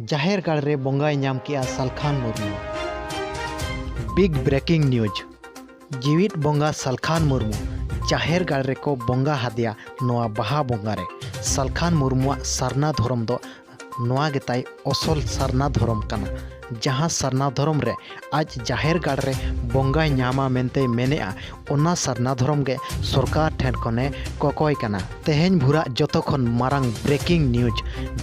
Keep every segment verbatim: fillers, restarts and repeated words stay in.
ᱡᱟᱦᱮᱨ ᱜᱟᱲ ᱨᱮ ᱵᱚᱸᱜᱟᱭ ᱧᱟᱢ ᱠᱮᱜᱼᱟ Salkhan Murmu. Big breaking news, ᱡᱤᱣᱤᱫ ᱵᱚᱸᱜᱟ ᱥᱟᱞᱠᱷᱟᱱ ᱢᱩᱨᱢᱩ ᱡᱟᱦᱮᱨ ᱜᱟᱲ ᱨᱮᱠᱚ ᱵᱚᱸᱜᱟ ᱦᱟᱫᱮᱭᱟ ᱱᱚᱣᱟ ᱵᱟᱦᱟ ᱵᱚᱸᱜᱟ ᱨᱮ᱾ ᱥᱟᱞᱠᱷᱟᱱ ᱢᱩᱨᱢᱩᱣᱟᱜ ᱥᱟᱨᱱᱟ ᱫᱷᱚᱨᱚᱢ ᱫᱚ ᱱᱚᱣᱟ ᱜᱮᱛᱟᱭ ᱚᱥᱚᱞ ᱥᱟᱨᱱᱟ ᱫᱷᱚᱨᱚᱢ ᱠᱟᱱᱟ, ᱡᱟᱦᱟᱸ ᱥᱟᱨᱱᱟ ᱫᱷᱚᱨᱚᱢ ᱨᱮ ᱟᱡ ᱡᱟᱦᱮᱨ ᱜᱟᱲ ᱨᱮ ᱵᱚᱸᱜᱟᱭ ᱧᱟᱢᱟ ᱢᱮᱱᱛᱮᱭ ᱢᱮᱱᱮᱜᱼᱟ, ᱚᱱᱟ ᱥᱟᱨᱱᱟ ᱫᱷᱚᱨᱚᱢ ᱜᱮ ᱥᱚᱨᱠᱟᱨ ᱴᱷᱮᱱ ᱠᱷᱚᱱᱮ ᱠᱚᱠᱚᱭ ᱠᱟᱱᱟ᱾ ᱛᱮᱦᱮᱧ ᱵᱷᱳᱨᱟᱜ ᱡᱚᱛᱚ ᱠᱷᱚᱱ ᱢᱟᱨᱟᱝ ᱵᱨᱮᱠᱤᱝ ᱱᱤᱭᱩᱡᱽ,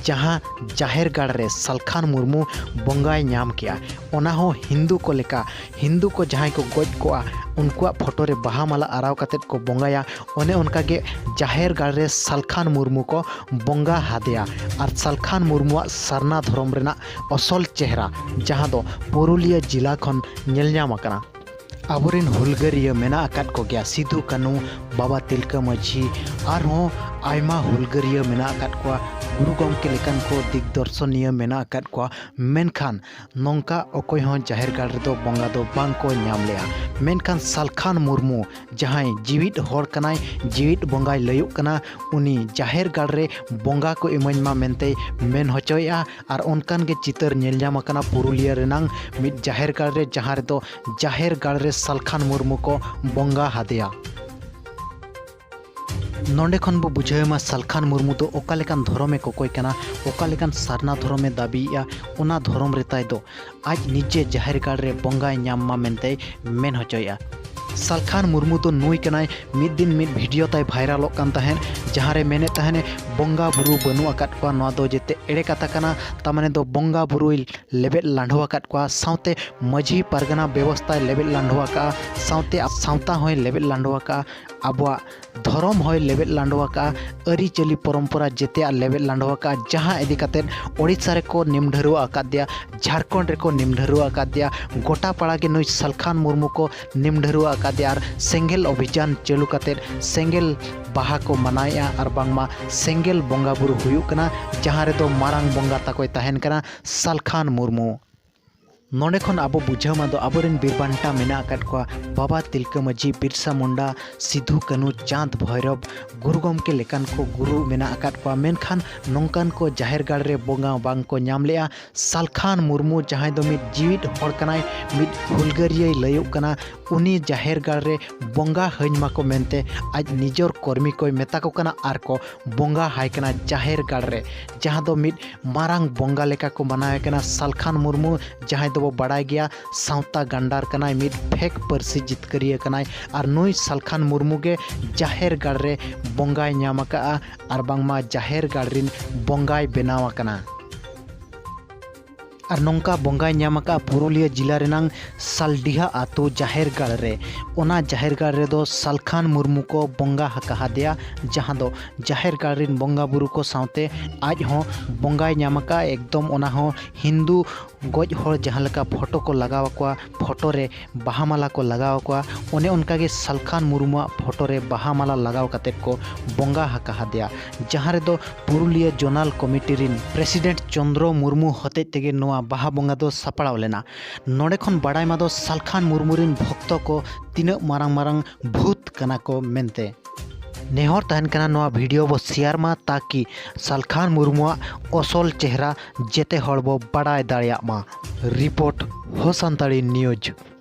ᱡᱟᱦᱟᱸ ᱡᱟᱦᱮᱨ ᱜᱟᱲ ᱨᱮ ᱥᱟᱞᱠᱷᱟᱱ ᱢᱩᱨᱢᱩ ᱵᱚᱸᱜᱟᱭ ᱧᱟᱢ ᱠᱮᱜᱼᱟ, ᱚᱱᱟ ᱦᱚᱸ ᱦᱤᱱᱫᱩ ᱠᱚ ᱞᱮᱠᱟ, ᱦᱤᱱᱫᱩ ᱠᱚ ᱡᱟᱦᱟᱸᱭ ᱠᱚ ᱜᱚᱡ ᱠᱚᱜᱼᱟ, ᱩᱱᱠᱩᱣᱟᱜ ᱯᱷᱳᱴᱳ ᱨᱮ ᱵᱟᱦᱟ ᱢᱟᱞᱟ ᱟᱨᱟᱣ ᱠᱟᱛᱮᱫ ᱠᱚ ᱵᱚᱸᱜᱟᱭᱟ, ᱚᱱᱮ ᱚᱱᱠᱟ ᱜᱮ ᱡᱟᱦᱮᱨ ᱜᱟᱲ ᱨᱮ ᱥᱟᱞᱠᱷᱟᱱ ᱢᱩᱨᱢᱩ ᱠᱚ ᱵᱚᱸᱜᱟ ᱦᱟᱫᱮᱭᱟ᱾ ᱟᱨ ᱥᱟᱞᱠᱷᱟᱱ ᱢᱩᱨᱢᱩᱣᱟᱜ ᱥᱟᱨᱱᱟ ᱫᱷᱚᱨᱚᱢ ᱨᱮᱱᱟᱜ ᱚᱥᱚᱞ ᱪᱮᱦᱨᱟ, ᱡᱟᱦᱟᱸ ᱫᱚ ᱯᱩᱨᱩᱞᱤᱭᱟᱹ ᱡᱤᱞᱟ ᱠᱷᱚᱱ ᱧᱮᱞ ᱧᱟᱢ ᱟᱠᱟᱱᱟ᱾ ᱟᱵᱚᱨᱮᱱ ᱦᱩᱞᱜᱟᱹᱨᱤᱭᱟᱹ ᱢᱮᱱᱟᱜ ᱟᱠᱟᱫ ᱠᱚᱜᱮᱭᱟ, ᱥᱤᱫᱷᱩ ᱠᱟᱹᱱᱦᱩ, ᱵᱟᱵᱟ ᱛᱤᱞᱠᱟᱹ ᱢᱟᱹᱡᱷᱤ, ᱟᱨᱦᱚᱸ ᱟᱭᱢᱟ ᱦᱩᱞᱜᱟᱹᱨᱤᱭᱟᱹ ᱢᱮᱱᱟᱜ ᱟᱠᱟᱫ ᱠᱚᱣᱟ, ᱜᱩᱨᱩ ᱜᱚᱢᱠᱮ ᱞᱮᱠᱟᱱ ᱠᱚ ᱫᱤᱜᱽᱫᱚᱨᱥᱚᱱᱤᱭᱟᱹ ᱢᱮᱱᱟᱜ ᱟᱠᱟᱫ ᱠᱚᱣᱟ, ᱢᱮᱱᱠᱷᱟᱱ ᱱᱚᱝᱠᱟ ᱚᱠᱚᱭ ᱦᱚᱸ ᱡᱟᱦᱮᱨ ᱜᱟᱲ ᱨᱮᱫᱚ ᱵᱚᱸᱜᱟ ᱫᱚ ᱵᱟᱝ ᱠᱚ ᱧᱟᱢ ᱞᱮᱜᱼᱟ᱾ ᱢᱮᱱᱠᱷᱟᱱ ᱥᱟᱞᱠᱷᱟᱱ ᱢᱩᱨᱢᱩ ᱡᱟᱦᱟᱸᱭ ᱡᱤᱣᱤᱫ ᱦᱚᱲ ᱠᱟᱱᱟᱭ, ᱡᱤᱣᱤᱫ ᱵᱚᱸᱜᱟᱭ ᱞᱟᱹᱭᱚᱜ ᱠᱟᱱᱟ, ᱩᱱᱤ ᱡᱟᱦᱮᱨ ᱜᱟᱲ ᱨᱮ ᱵᱚᱸᱜᱟ ᱠᱚ ᱤᱢᱟᱹᱧ ᱢᱟ ᱢᱮᱱᱛᱮᱭ ᱢᱮᱱ ᱦᱚᱪᱚᱭᱮᱜᱼᱟ᱾ ᱟᱨ ᱚᱱᱠᱟᱱ ᱜᱮ ᱪᱤᱛᱟᱹᱨ ᱧᱮᱞ ᱧᱟᱢ ᱟᱠᱟᱱᱟ ᱯᱩᱨᱩᱞᱤᱭᱟᱹ ᱨᱮᱱᱟᱝ ᱢᱤᱫ ᱡᱟᱦᱮᱨ ᱜᱟᱲ ᱨᱮ, ᱡᱟᱦᱟᱸ ᱨᱮᱫᱚ ᱡᱟᱦᱮᱨ ᱜᱟᱲ ᱨᱮ ᱥᱟᱞᱠᱷᱟᱱ ᱢᱩᱨᱢᱩ ᱠᱚ ᱵᱚᱸᱜᱟ ᱦᱟᱫᱮᱭᱟ᱾ ᱱᱚᱰᱮ ᱠᱷᱚᱱ ᱵᱚ ᱵᱩᱡᱷᱟᱹᱣ ᱢᱟ ᱥᱟᱞᱠᱷᱟᱱ ᱢᱩᱨᱢᱩ ᱫᱚ ᱚᱠᱟ ᱞᱮᱠᱟᱱ ᱫᱷᱚᱨᱚᱢᱮ ᱠᱚᱠᱚᱭ ᱠᱟᱱᱟ, ᱚᱠᱟ ᱞᱮᱠᱟᱱ ᱥᱟᱨᱱᱟ ᱫᱷᱚᱨᱚᱢᱮ ᱫᱟᱹᱵᱤᱭᱮᱜᱼᱟ, ᱚᱱᱟ ᱫᱷᱚᱨᱚᱢ ᱨᱮ ᱛᱟᱭ ᱫᱚ ᱟᱡ ᱱᱤᱡᱮ ᱡᱟᱦᱮᱨ ᱜᱟᱲ ᱨᱮ ᱵᱚᱸᱜᱟᱭ ᱧᱟᱢ ᱢᱟ ᱢᱮᱱᱛᱮᱭ ᱢᱮᱱ ᱦᱚᱪᱚᱭᱮᱜᱼᱟ᱾ ᱥᱟᱞᱠᱷᱟᱱ ᱢᱩᱨᱢᱩ ᱫᱚ ᱱᱩᱭ ᱠᱟᱱᱟᱭ, ᱢᱤᱫ ᱫᱤᱱ ᱢᱤᱫ ᱵᱷᱤᱰᱤᱭᱳ ᱛᱟᱭ ᱵᱷᱟᱭᱨᱟᱞᱚᱜ ᱠᱟᱱ ᱛᱟᱦᱮᱸᱫ, ᱡᱟᱦᱟᱸ ᱨᱮ ᱢᱮᱱᱮᱫ ᱛᱟᱦᱮᱱᱮ ᱵᱚᱸᱜᱟ ᱵᱩᱨᱩ ᱵᱟᱹᱱᱩᱜ ᱟᱠᱟᱫ ᱠᱚᱣᱟ, ᱱᱚᱣᱟ ᱫᱚ ᱡᱮᱛᱮ ᱮᱲᱮ ᱠᱟᱛᱷᱟ ᱠᱟᱱᱟ, ᱛᱟ ᱢᱟᱱᱮ ᱫᱚ ᱵᱚᱸᱜᱟ ᱵᱩᱨᱩᱭ ᱞᱮᱵᱮᱫ ᱞᱟᱸᱰᱷᱚ ᱟᱠᱟᱫ ᱠᱚᱣᱟ, ᱥᱟᱶᱛᱮ ᱢᱟᱹᱡᱷᱤ ᱯᱟᱨᱜᱟᱱᱟ ᱵᱮᱵᱚᱥᱛᱷᱟᱭ ᱞᱮᱵᱮᱫ ᱞᱟᱸᱰᱷᱚ ᱟᱠᱟᱫᱼᱟ, ᱥᱟᱶᱛᱮ ᱥᱟᱶᱛᱟ ᱦᱚᱸᱭ ᱞᱮᱵᱮᱫ ᱞᱟᱸᱰᱷᱚ ᱟᱠᱟᱫᱼᱟ, ᱟᱵᱚᱣᱟᱜ ᱫᱷᱚᱨᱚᱢ ᱦᱚᱸᱭ ᱞᱮᱵᱮᱫ ᱞᱟᱸᱰᱷᱚ ᱟᱠᱟᱫᱼᱟ, ᱟᱹᱨᱤᱪᱟᱹᱞᱤ ᱯᱚᱨᱚᱢᱯᱚᱨᱟ ᱡᱮᱛᱮᱭᱟᱜ ᱞᱮᱵᱮᱫ ᱞᱟᱸᱰᱷᱚ ᱟᱠᱟᱫᱼᱟ, ᱡᱟᱦᱟᱸ ᱤᱫᱤ ᱠᱟᱛᱮᱫ ᱳᱰᱤᱥᱟ ᱨᱮᱠᱚ ᱱᱤᱢ ᱰᱷᱟᱹᱨᱣᱟᱹ ᱟᱠᱟᱫᱮᱭᱟ, ᱡᱷᱟᱲᱠᱷᱚᱸᱰ ᱨᱮᱠᱚ ᱱᱤᱢ ᱰᱷᱟᱹᱨᱣᱟᱹ ᱟᱠᱟᱫᱮᱭᱟ, ᱜᱚᱴᱟ ᱯᱟᱲᱟ ᱜᱮ ᱱᱩᱭ ᱥᱟᱞᱠᱷᱟᱱ ᱢᱩᱨᱢᱩ ᱠᱚ ᱱᱤᱢ ᱰᱷᱟᱹᱨᱣᱟᱹ ᱟᱠᱟᱫᱮᱭᱟ᱾ ᱟᱨ ᱥᱮᱸᱜᱮᱞ ᱚᱵᱷᱤᱡᱟᱱ ᱪᱟᱹᱞᱩ ᱠᱟᱛᱮᱫ ᱥᱮᱸᱜᱮᱞ ᱵᱟᱦᱟ ᱠᱚ ᱢᱟᱱᱟᱣᱮᱫᱼᱟ ᱟᱨ ᱵᱟᱝᱢᱟ ᱥᱮᱸᱜᱮᱞ ᱵᱚᱸᱜᱟ ᱵᱩᱨᱩ ᱦᱩᱭᱩᱜ ᱠᱟᱱᱟ, ᱡᱟᱦᱟᱸ ᱨᱮᱫᱚ ᱢᱟᱨᱟᱝ ᱵᱚᱸᱜᱟ ᱛᱟᱠᱚᱭ ᱛᱟᱦᱮᱱ ᱠᱟᱱᱟ ᱥᱟᱞᱠᱷᱟᱱ ᱢᱩᱨᱢᱩ᱾ ᱱᱚᱰᱮ ᱠᱷᱚᱱ ᱟᱵᱚ ᱵᱩᱡᱷᱟᱹᱣ ᱢᱟ ᱫᱚ ᱟᱵᱚᱨᱮᱱ ᱵᱤᱨ ᱵᱟᱱᱴᱟ ᱢᱮᱱᱟᱜ ᱟᱠᱟᱫ ᱠᱚᱣᱟ, ᱵᱟᱵᱟ ᱛᱤᱞᱠᱟᱹ ᱢᱟᱹᱡᱷᱤ, ᱵᱤᱨᱥᱟ ᱢᱩᱱᱰᱟ, ᱥᱤᱫᱷᱩ ᱠᱟᱹᱱᱩ, ᱪᱟᱸᱫᱽ ᱵᱷᱳᱭᱨᱚᱵᱽ, ᱜᱩᱨᱩ ᱜᱚᱢᱠᱮ ᱞᱮᱠᱟᱱ ᱠᱚ ᱜᱩᱨᱩ ᱢᱮᱱᱟᱜ ᱟᱠᱟᱫ ᱠᱚᱣᱟ᱾ ᱢᱮᱱᱠᱷᱟᱱ ᱱᱚᱝᱠᱟᱱ ᱠᱚ ᱡᱟᱦᱮᱨ ᱜᱟᱲ ᱨᱮ ᱵᱚᱸᱜᱟ ᱵᱟᱝ ᱠᱚ ᱧᱟᱢ ᱞᱮᱜᱼᱟ᱾ ᱥᱟᱞᱠᱷᱟᱱ ᱢᱩᱨᱢᱩ, ᱡᱟᱦᱟᱸᱭ ᱫᱚ ᱢᱤᱫ ᱡᱤᱣᱤᱫ ᱦᱚᱲ ᱠᱟᱱᱟᱭ, ᱢᱤᱫ ᱦᱩᱞᱜᱟᱹᱨᱤᱭᱟᱹᱭ ᱞᱟᱹᱭᱚᱜ ᱠᱟᱱᱟ, ᱩᱱᱤ ᱡᱟᱦᱮᱨ ᱜᱟᱲ ᱨᱮ ᱵᱚᱸᱜᱟ ᱦᱟᱹᱧ ᱢᱟᱠᱚ ᱢᱮᱱᱛᱮ ᱟᱡ ᱱᱤᱡᱚᱨ ᱠᱚᱨᱢᱤ ᱠᱚᱭ ᱢᱮᱛᱟ ᱠᱚ ᱠᱟᱱᱟ ᱟᱨ ᱠᱚ ᱵᱚᱸᱜᱟ ᱦᱟᱭ ᱠᱟᱱᱟ ᱡᱟᱦᱮᱨ ᱜᱟᱲ ᱨᱮ, ᱡᱟᱦᱟᱸ ᱫᱚ ᱢᱤᱫ ᱢᱟᱨᱟᱝ ᱵᱚᱸᱜᱟ ᱞᱮᱠᱟ ᱠᱚ ᱢᱟᱱᱟᱣᱮ ᱠᱟᱱᱟ ᱥᱟᱞᱠᱷᱟᱱ ᱢᱩᱨᱢᱩ, ᱡᱟᱦᱟᱸᱭ ᱫᱚᱵᱚ ᱵᱟᱲᱟᱭ ᱜᱮᱭᱟ ᱥᱟᱶᱛᱟ ᱜᱟᱱᱰᱟᱨ ᱠᱟᱱᱟᱭ, ᱢᱤᱫ ᱯᱷᱮᱠ ᱯᱟᱹᱨᱥᱤ ᱡᱤᱛᱠᱟᱹᱨᱤᱭᱟᱹ ᱠᱟᱱᱟᱭ᱾ ᱟᱨ ᱱᱩᱭ ᱥᱟᱞᱠᱷᱟᱱ ᱢᱩᱨᱢᱩ ᱜᱮ ᱡᱟᱦᱮᱨ ᱜᱟᱲ ᱨᱮ ᱵᱚᱸᱜᱟᱭ ᱧᱟᱢ ᱟᱠᱟᱫᱼᱟ ᱟᱨ ᱵᱟᱝᱢᱟ ᱡᱟᱦᱮᱨ ᱜᱟᱲ ᱨᱤᱱ ᱵᱚᱸᱜᱟᱭ ᱵᱮᱱᱟᱣ ᱟᱠᱟᱱᱟ᱾ ᱟᱨ ᱱᱚᱝᱠᱟ ᱵᱚᱸᱜᱟᱭ ᱧᱟᱢ ᱟᱠᱟᱫᱼᱟ ᱯᱩᱨᱩᱞᱤᱭᱟᱹ ᱡᱤᱞᱟ ᱨᱮᱱᱟᱝ ᱥᱟᱞᱰᱤᱦᱟ ᱟᱛᱳ ᱡᱟᱦᱮᱨ ᱜᱟᱲ ᱨᱮ᱾ ᱚᱱᱟ ᱡᱟᱦᱮᱨ ᱜᱟᱲ ᱨᱮᱫᱚ ᱥᱟᱞᱠᱷᱟᱱ ᱢᱩᱨᱢᱩ ᱠᱚ ᱵᱚᱸᱜᱟ ᱟᱠᱟᱫᱮᱭᱟ, ᱡᱟᱦᱟᱸ ᱫᱚ ᱡᱟᱦᱮᱨ ᱜᱟᱲ ᱨᱤᱱ ᱵᱚᱸᱜᱟ ᱵᱩᱨᱩ ᱠᱚ ᱥᱟᱶᱛᱮ ᱟᱡ ᱦᱚᱸ ᱵᱚᱸᱜᱟᱭ ᱧᱟᱢ ᱟᱠᱟᱫᱼᱟ᱾ ᱮᱠᱫᱚᱢ ᱚᱱᱟ ᱦᱚᱸ ᱦᱤᱱᱫᱩ ᱜᱚᱡ ᱦᱚᱲ ᱡᱟᱦᱟᱸ ᱞᱮᱠᱟ ᱯᱷᱳᱴᱳ ᱠᱚ ᱞᱟᱜᱟᱣ ᱟᱠᱚᱣᱟ, ᱯᱷᱳᱴᱳ ᱨᱮ ᱵᱟᱦᱟ ᱢᱟᱞᱟ ᱠᱚ ᱞᱟᱜᱟᱣ ᱟᱠᱚᱣᱟ, ᱚᱱᱮ ᱚᱱᱠᱟᱜᱮ ᱥᱟᱞᱠᱷᱟᱱ ᱢᱩᱨᱢᱩᱣᱟᱜ ᱯᱷᱳᱴᱳ ᱨᱮ ᱵᱟᱦᱟ ᱢᱟᱞᱟ ᱞᱟᱜᱟᱣ ᱠᱟᱛᱮᱫ ᱠᱚ ᱵᱚᱸᱜᱟ ᱟᱠᱟᱫᱮᱭᱟ, ᱡᱟᱦᱟᱸ ᱨᱮᱫᱚ ᱯᱩᱨᱩᱞᱤᱭᱟᱹ ᱡᱳᱱᱟᱞ ᱠᱚᱢᱤᱴᱤ ᱨᱤᱱ ᱯᱨᱮᱥᱤᱰᱮᱱᱴ ᱪᱚᱱᱫᱽᱨᱚ ᱢᱩᱨᱢᱩ ᱦᱚᱛᱮᱡ ᱛᱮᱜᱮ ᱱᱚᱣᱟ ᱵᱟᱦᱟ ᱵᱚᱸᱜᱟ ᱫᱚ ᱥᱟᱯᱲᱟᱣ ᱞᱮᱱᱟ᱾ ᱱᱚᱰᱮ ᱠᱷᱚᱱ ᱵᱟᱲᱟᱭ ᱢᱟ ᱫᱚ ᱥᱟᱞᱠᱷᱟᱱ ᱢᱩᱨᱢᱩ ᱨᱤᱱ ᱵᱷᱚᱠᱛᱚ ᱠᱚ ᱛᱤᱱᱟᱹᱜ ᱢᱟᱨᱟᱝ ᱢᱟᱨᱟᱝ ᱵᱷᱩᱛ ᱠᱟᱱᱟ ᱠᱚ ᱢᱮᱱᱛᱮ᱾ ᱱᱮᱦᱚᱨ ᱛᱟᱦᱮᱱ ᱠᱟᱱᱟ ᱱᱚᱣᱟ ᱵᱷᱤᱰᱤᱭᱳ ᱵᱚ ᱥᱮᱭᱟᱨ ᱢᱟ, ᱛᱟᱠᱤ ᱥᱟᱞᱠᱷᱟᱱ ᱢᱩᱨᱢᱩᱣᱟᱜ ᱚᱥᱚᱞ ᱪᱮᱦᱨᱟ ᱡᱮᱛᱮ ᱦᱚᱲ ᱵᱚ ᱵᱟᱲᱟᱭ ᱫᱟᱲᱮᱭᱟᱜ ᱢᱟ᱾ ᱨᱤᱯᱳᱨᱴ, ᱦᱚ ᱥᱟᱱᱛᱟᱲᱤ ᱱᱤᱭᱩᱡᱽ᱾